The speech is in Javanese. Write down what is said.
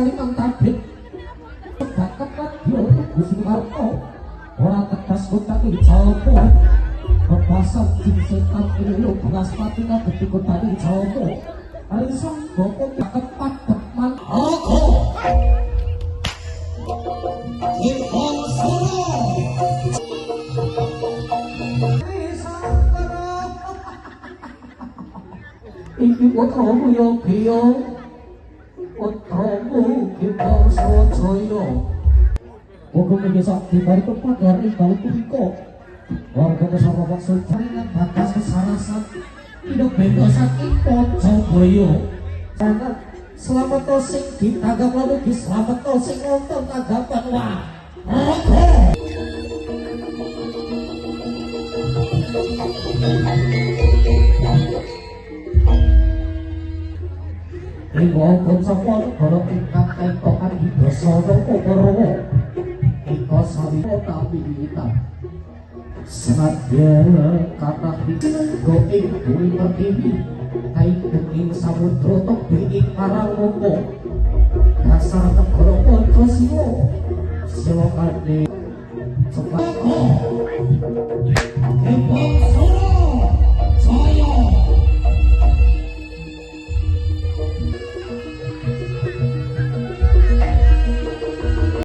Kalimang Tabit bakat kadya Tugu Sukarto ora tegas kutha Jawa bebasan jin setan ilo Banaspati kadhi kutha Jawa Arisang boko kepadheman Aku Ipon Suro iki putramu Yogiya putramu Gita Swajaya muga-muga sak dibari kepagar ing dalu punika warga bersama Pak Sultan batas kesarasan tidak beda saking Pocobaya sangat selamat sing ditanggap lalu diselamat sing nonton tanggapan wah Aku ing wonten sapa negara ingkang ketokan Yudhasana Kurawa ika sawita tawita senadyan kathah tinengga ing bumi pertiwi kaideng ing samudra tebih ing Karangmoko dasar negara Pancasila silokane